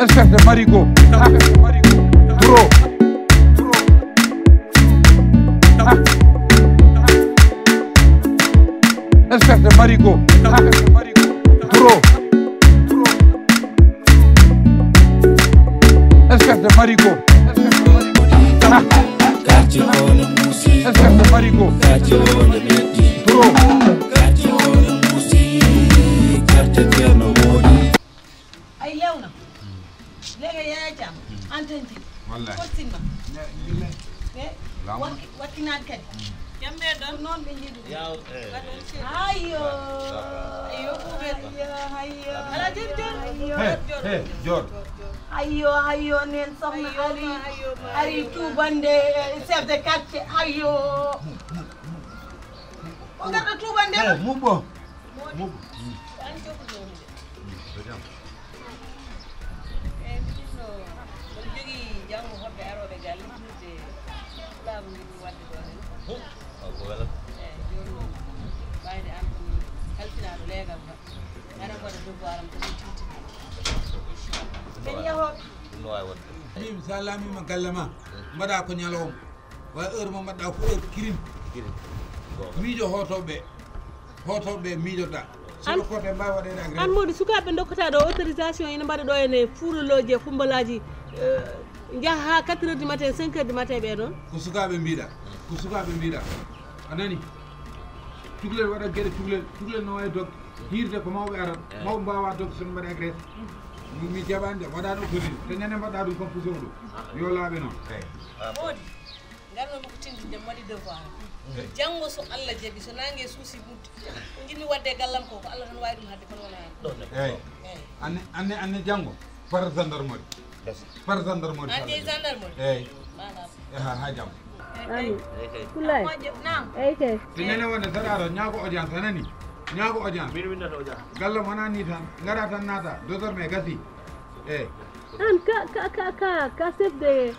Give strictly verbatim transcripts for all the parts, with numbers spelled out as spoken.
Espèce de marigot. Trop. Espèce de marigot. Trop. Espèce de marigot. Espèce de marigot. Trop. Ay lewna. Lega yaya jam. Antanti. Wallahi. Fortinma. Wakkinaat kadi. Jambe ɗon noon ɓe njiɗu. Ayyo. Ayyo. Ala jor jor. Jor. Ayyo ayyo nen soxna Ali. Ari tuubande chef de quartier ayyo. O garɗo tuubande. Mubbo. Mubbo. Eyi, miɗo jogii janngo hoɓɓe arooɓe galle, ɓe laamu ngi ɗum waɗde ɗo heen. Eyi, jooni noon, ɓayde aan ɗum halfinaaɗo leegal kam, aɗa waɗa devoir am ko min tintini. Inchallah. Min yahooɓe. Ɗum no waawi waɗde. Min, so a laamiima galle ma, mbaɗa ko ñalawma. Wa heure mo mbaɗɗa ko heure kirim. Miijo hootooɓe ɓe. Hootooɓe ɓe miijoɗa. Sono kote mbawi waɗede agré. An modi sukaaɓe dokkata ɗo autorisation ina mbaɗa ɗo ene fuulolooji e xumbalaji. Njaha ha quatre heures du matin, cinq heures du matin ɓe ɗon. Ko sukaaɓe mbiɗa. Ko sukaaɓe mbiɗa. A nani? Cuklel waɗa geɗe cuklel. Cuklel no wawi dog. Hirde ko mawɓe arat. Mawɓe mbawa dog sono mbaɗa agré. Mi jaɓani de waɗani autorisé. Te ñande mbaɗɗa ɗum comme pusoɗo. Yo laaɓe noon. Ngarno mi ko tindinde mi waɗi devoir am. Janngo so Allah jaɓi so naange suusi buddi ko njiɗmi waɗde e gallam ko ko Allah tan waawi ɗum haɗde kono wonaa an. Eeyi. Anne anne anne janngo par gendarmerie. Par gendarmerie. An jeyi gendarmerie. Eeyi. Maanaam. Eha ha jam. Ami. Kulay. Eeyi kay. Te nene wonde saɗa to ñaako audience a nani. Ñaako audience. Min windata audience. Gallam wonaa ni tan ngara tan naata désormais gasi. Eeyi. An ka ka ka ka ka chef de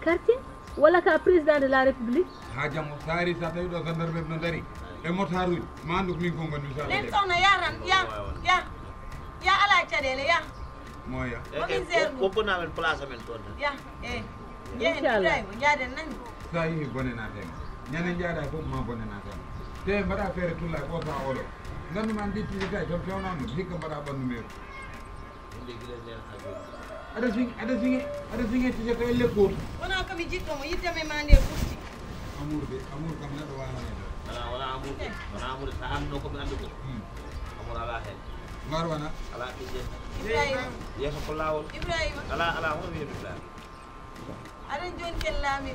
quartier walla ka président de la république. Ha jamma so ari sa tawi ɗo gendarme no dari e motaruji ma andu ko min kon gonmi sa nen sohna ya tan ya ya ya ala caɗele ya moya momin zergo woppunamen place amen toon tan ya e jehen ibrahima jaaden nani sa yehi bone natema ñande jaada fof ma bone natema te mbaɗa feere tulla ɓosa oɗo ganduma ndi tijita toon fewnama hikka mbaɗa ɓandu meeru Aɗa sigi aɗa sigi aɗa sigi tijata elle gooto. Wona ko mi jiɗɗo mo yiddam e ma nde ɓurti. Amour de amour kam neɗɗo wawanede. Wona wona amour de wona amour de sa anno komi andi ko. Amour ala hen. Marwana. Ala ɓiɗɗe. Ibrahima. Yeeso ko lawol. Ibrahima. Ala ala hono wiyeɗo Ibrahima.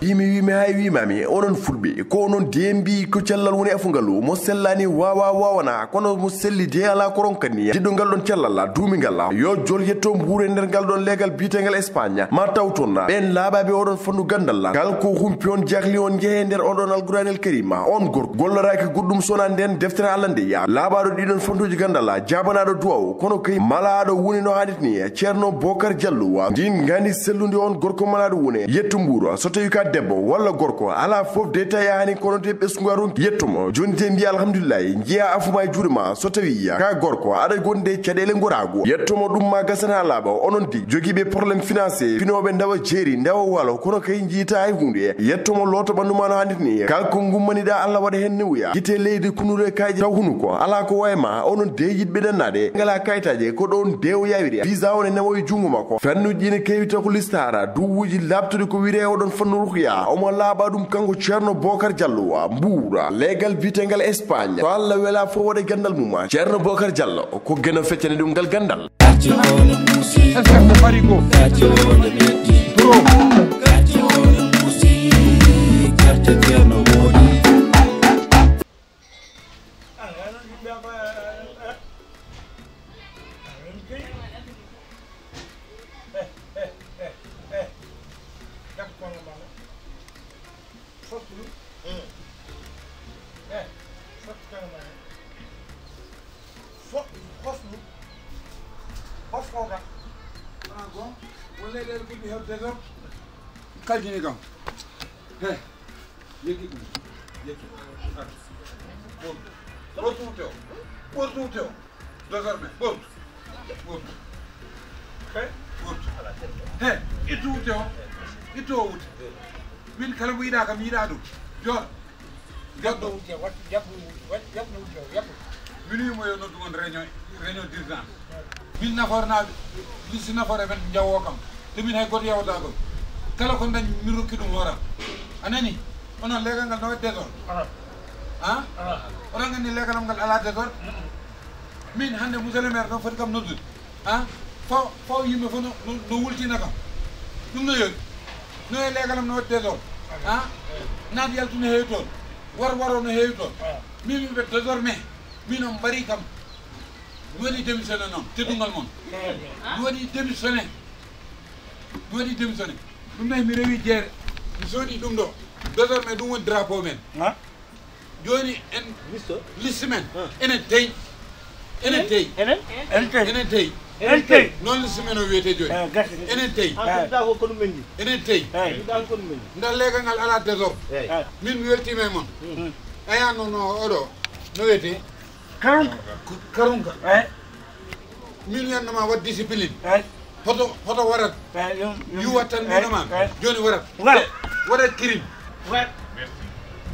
Imi wimi hay wimami onon fulɓe ko onon de mbi ko cellal woni afu ngalu mo sellani wawa wawana kono mo selli de ala ko ronkani jiɗɗo ngal ɗon cellal duumi ngal yo jol yetto mbuure nder ngal ɗon leegal biyetegal Espagne ma taw toon ɓen laaɓaɓe oɗon fannu gandal kal ko humpi on jahli on jeehe nder on ɗon alquranel karima on gorko golloraki goɗɗum sona nden deftere Allah ndeya laaɓaɗo ɗiɗon fannuji gandal jabanaɗo duwaw kono kay malaɗo woni no hannit ni ceerno bokar jalluwa ndin gandi sellude on gorko malaɗo woni yetto mbuuro so tawi ka debbo walla gorko ala fof de tawi hani kono de ɓesngu a ronki yetto mo joni de mbiya alhamdulillahi jeeya afuma e juuɗe ma so tawi ka gorko aɗa gonde caɗele gorago yetto mo ɗum ma gasana laaɓa onon de jogiiɓe problème financier finoɓe ndawa jeeri ndawa walo kono kay jiita hay hunde yetto mo loota ɓandu ma no hannit ni kal ko gummaniɗa Allah waɗa hen newuya gite leydi kunure kayji taw hunuko ala ko wawi ma onon de yiɗɓe ɗannaɗe ngala kayitaji ko ɗon de o yawiri visa on e nawoye jungo makko fannuji ina kewi taw ko listara duwuji labtuɗi ko wire oɗon fannu ruhya omo laaɓa ɗum kanko ceerno bokar diallo mbuura leegal biyetegal Espagne to Allah wela fof waɗa gandal mum ceerno bokar diallo ko geno feccani ɗum ngal gandal Espèce de marigot. Trop. Fo hosnu hosnooka wona goo won leyɗeele ɓurɗi heewde désordre kaljini kam he yekki ɗum yekki ɓortu ɓortu tew ɓortu tew désormais ɓortu ɓortu he ɓortu He, ittu wutte o. Ittu o wutte. Min kala mo yiɗa kam, yiɗa ɗum. Jooɗo. Jooɗo. Wutte, wat, jaɓ, wat, jaɓ no wutte o, jaɓ. Min wiimo yo noddu mon réunion, réunion d'urgence. Min nafoore naaɓe, liste nafoore men njawo kam. Te min hay goto yawata kon. Kala ko dañ min rokki ɗum hooram. A nani? Onon leegal ngal no waɗi désordre. Ah. Ah? Ah. Oɗon nganndi leegal am ngal alaa désordre? Mm-mm. Min hannde monsieur le maire ɗo foti kam noddude. Ah? Faw, faw yimɓe fof no, no, no wultina kam. Ɗum no yoni. No e leegal am no waɗi désordre. Ah? Naat yaltu no heewi toon. War waro no heewi toon. Ah. Min mi ɓe désormais. Min on mbari kam. Mi waɗi démissionné noon, teddungal mon. Mi waɗi démissionné. Mi waɗi démissionné. Ɗum nayi mi rewi jeere. Mi soodi ɗum ɗo. Désormais ɗum woni drapeau men. Ha? Jooni en liste men. Ha. Enen tey. Enen tey. Enen? Enen tey. Enen tey. Enen tey. Noon liste men o wiyetee jooni. Eh, gasi. Enen tey. Ah, ko ɗum ko ɗum men ndi. Enen tey. Eh. Ɗum ko ɗum men ndi. Ndax leegal ngal alaa désordre. Eh. Min mi weltiima e mon. Hmm. Aya no, no, oɗo. No wiyetee? Karunka. Ko Karunka. Eh. Min wiyatno ma waɗ discipline. Eh. Hoto, hoto warat. Eh, yum, yum. Yuwat tan, eh, mbino ma. Eh. Jooni warat. Warat. Te waɗat crime. Warat.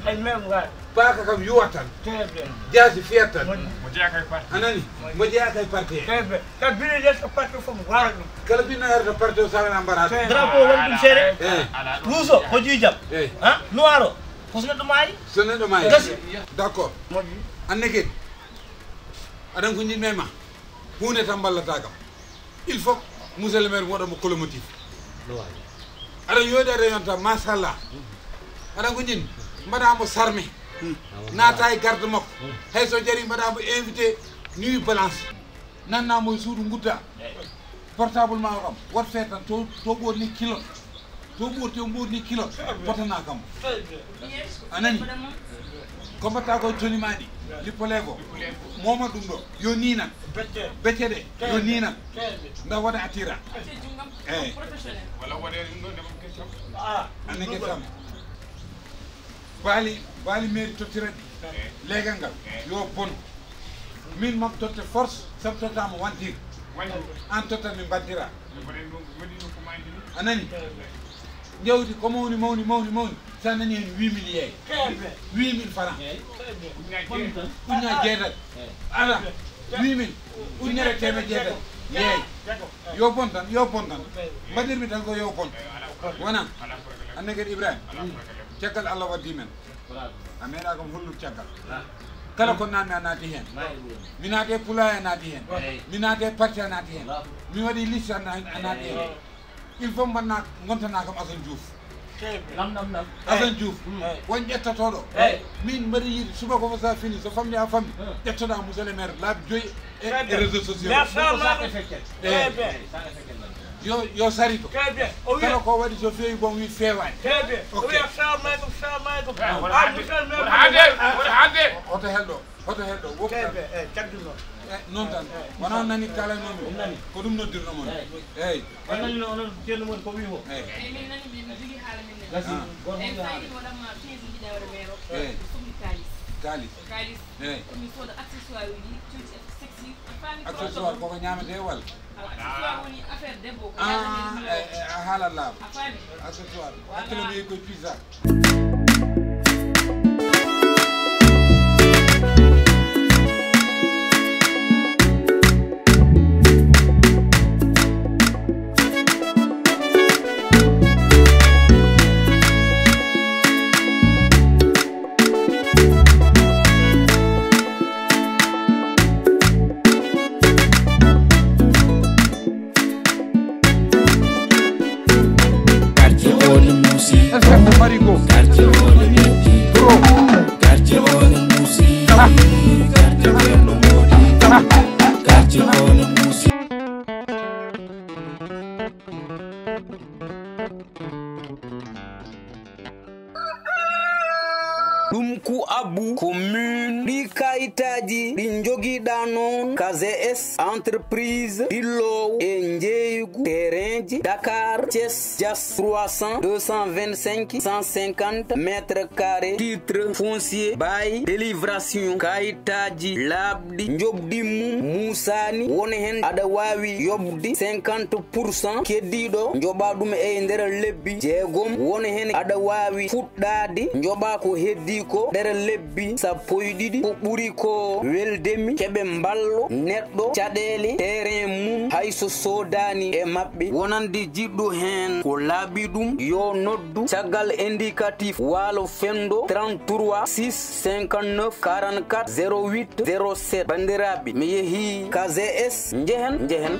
Ay, men warat. Paaka kam yuwat tan. Très bien. Jaasi fiyat tan. Moƴƴi. Mo jeyaa kay parti. A nani? Moƴƴi. Mo jeyaa kay parti. Très bien. Kala binno yeeso parti fof warat ɗum. Kala binno yeeso parti o sawena mbaɗa. Très bien. Drapeau woni ɗum seeɗa. Eh. Rouge o ko jiijam. Eh. Ha? Noir o. Ko so neɗɗo maayi? So neɗɗo maayi. Gasi. D'accord. Moƴƴi. Anne kadi. Aɗan ko jiɗmi e ma. Huunde tan mballata kam. Il faut que monsieur le maire mi waɗa mo colomotive. No waawi. Aɗan yooɗi aɗa yonta, machallah. Aɗan ko jiɗmi. Mbaɗa mo charmé. Hmm. Naata e garde makko. Hmm. Hay so jari mbaɗa mo invité nuit blanche. Nanna mo e suudu ngudda. Portable ma o kam. Wat feere tan to, to ɓoorni kilo. To ɓoorti o ɓoorni kilo. Potana kam. A nani? Ko mbatta ko toni maɗi. Lippo leego. Moma ɗum ɗo. Yo ninan. Becce ɗe. Yo ninan. Nda waɗa attira. Eyi. Wala waɗe ɗum ɗo, ndema question. Ah, anne question. Baali, baali mairie tottira ɗi. Eh. Leegal ngal. Eh. Yo bon. Min mam totte force, sabu totta mo wantir. Wantir. An totta mi mbantira. A nani? Jawdi ko mawni, mawni, mawni, mawni. Sa nani hen huit mille yeey. Huit mille francs. Ujunnaje jeetati. Ala. Huit mille. Ujunere teemedde jeetati. Yeey. Yo bon tan, yo bon tan. Mbaɗirmi tan ko yo bon. Wona? Anne kadi Ibrahima. Caggal Allah waddi men. A meeɗa kam hollude caggal. Kala ko naatmi a naati heen. Mi naati e Pulaar a naati heen. Mi naati e parti a naati heen. Mi waɗi liste a na-, a naati heen. Il faut mbaɗna, ngontana kam Assane Diouf. Nam, nam, nam. Assane Diouf. Won ƴettotooɗo. Min mbaɗi yiide subaka ko sa fini, so famɗi a famɗi. Ƴettoɗa monsieur le maire laabi joyi e, e réseaux sociaux. Merci. Très bien. Yo, yo sarito. Très bien. O wiya kala ko waɗi so feewi, bon wi feewaani. Très bien. Ok. O wiya salaamaaleykum, salaamaaleykum. Ah, monsieur le maire. Wona hannde, wona hannde. Hoto helɗo, hoto helɗo. Très bien. Eh, caggal noon. Eh, noon tan. Eh, wona on nani kalanoomi. On nani. Ko ɗum noddirno mon. Eyi. Eyi. On nani no onon ceerno mon ko wi o. Eyi. Eyi, min nani min jogii haala min nani. Gasi, ah. Eyi, fayde mo ɗamma pièce jiɗa waɗa maire o. Eyi. Ko sohli kaalis. Kaalis. Kaalis. Eyi. Ko min sooda accessoire uji, cuuɗi, sexy. A faami ko accessoire koko ñaamete walla? Accessoire woni affaire debbo, ko yaata e nder. Ah, eh, eh, a haalat laaɓa. A faami? Accessoire. Voilà. Hakkille mi yehi koye pizza. Quartier o no muusi. Quartier o no muusi. Quartier o no muusi. Quartier o no muusi. Ɗum ku abbu ko min ɗi kay. Kayitaaji ɗi njogiɗaa noon, K G S, entreprise ɗilloowo e njeeygu terrainji Dakar, Thiès, Diass, trois cents, deux cent vingt-cinq, cent cinquante mètres carrés, titre foncier, bail, délibération, kayitaaji laaɓɗi, njoɓdi mum muusaani, won heen aɗa waawi yoɓde cinquante pour cent, keddiiɗo njoɓa ɗum e nder lebbi jeegom, won heen aɗa waawi fuɗɗaade njoɓa ko heddii ko nder lebbi sappo e ɗiɗi, ko ɓuri ko weldemi keɓe mballo neɗɗo caɗeele terrain mum hay so soodaani e maɓɓe. Wonande jiɗɗo heen ko laaɓi ɗum, yo noddu caggal indicatif Waalo Fenndo, trente-trois six cinquante-neuf quarante-quatre zéro huit zéro sept. Banndiraaɓe, mi yehii K G S, njehen, njehen.